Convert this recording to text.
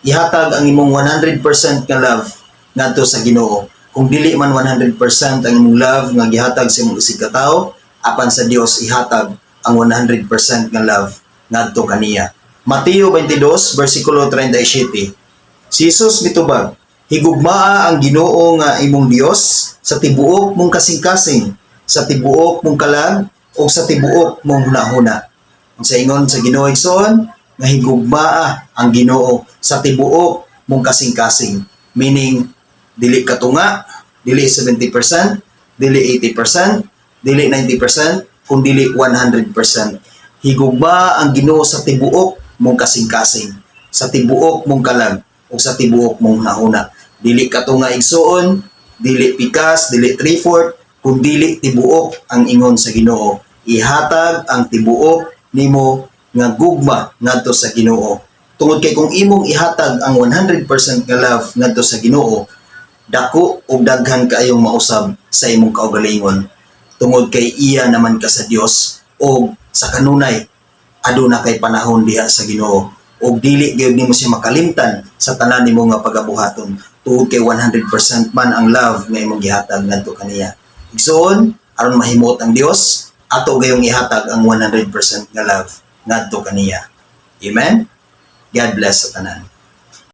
Ihatag ang imong 100% nga love ngadto sa Ginoo. Kung dili man 100% ang imong love nga gihatag sa imong isig katawo, apan sa Dios ihatag ang 100% nga love ngadto kaniya. Mateo 22 versikulo 37. Si Jesus mitubag, "Higugmaa ang Ginoo nga imong Dios sa tibuok mong kasing-kasing, sa tibuok mong kalag ug sa tibuok mong hunahuna." Ang sa ingon sa Ginoo, igsoon, nga higugmaa ang Ginoo sa tibuok mong kasing-kasing. Meaning, dili katunga, dili 70%, dili 80%, dili 90%, kung dili 100%. Higugma ang Ginoo sa tibuok mong kasing-kasing, sa tibuok mong kalag, ug sa tibuok mong hunahuna. Dili katunga, igsoon, dili pikas, dili 3/4, kung dili tibuok ang ingon sa Ginoo. Ihatag ang tibuok nimo nga gugma ngadto sa Ginoo. Tungod kay kung imong ihatag ang 100% nga love ngadto sa Ginoo, dako ug daghan kaayong mausab sa imong kaugalingon. Tungod kay iya naman ka sa Dios og sa kanunay aduna kay panahon diha sa Ginoo ug dili gyud nimo siya makalimtan sa tanan nimo nga pagabuhaton tungod kay 100% man ang love nga imong gihatag ngadto kaniya. Igsoon, aron mahimot ang Dios, ato gayong ihatag ang 100% nga love ngadto kaniya. Amen. God bless sa tanan.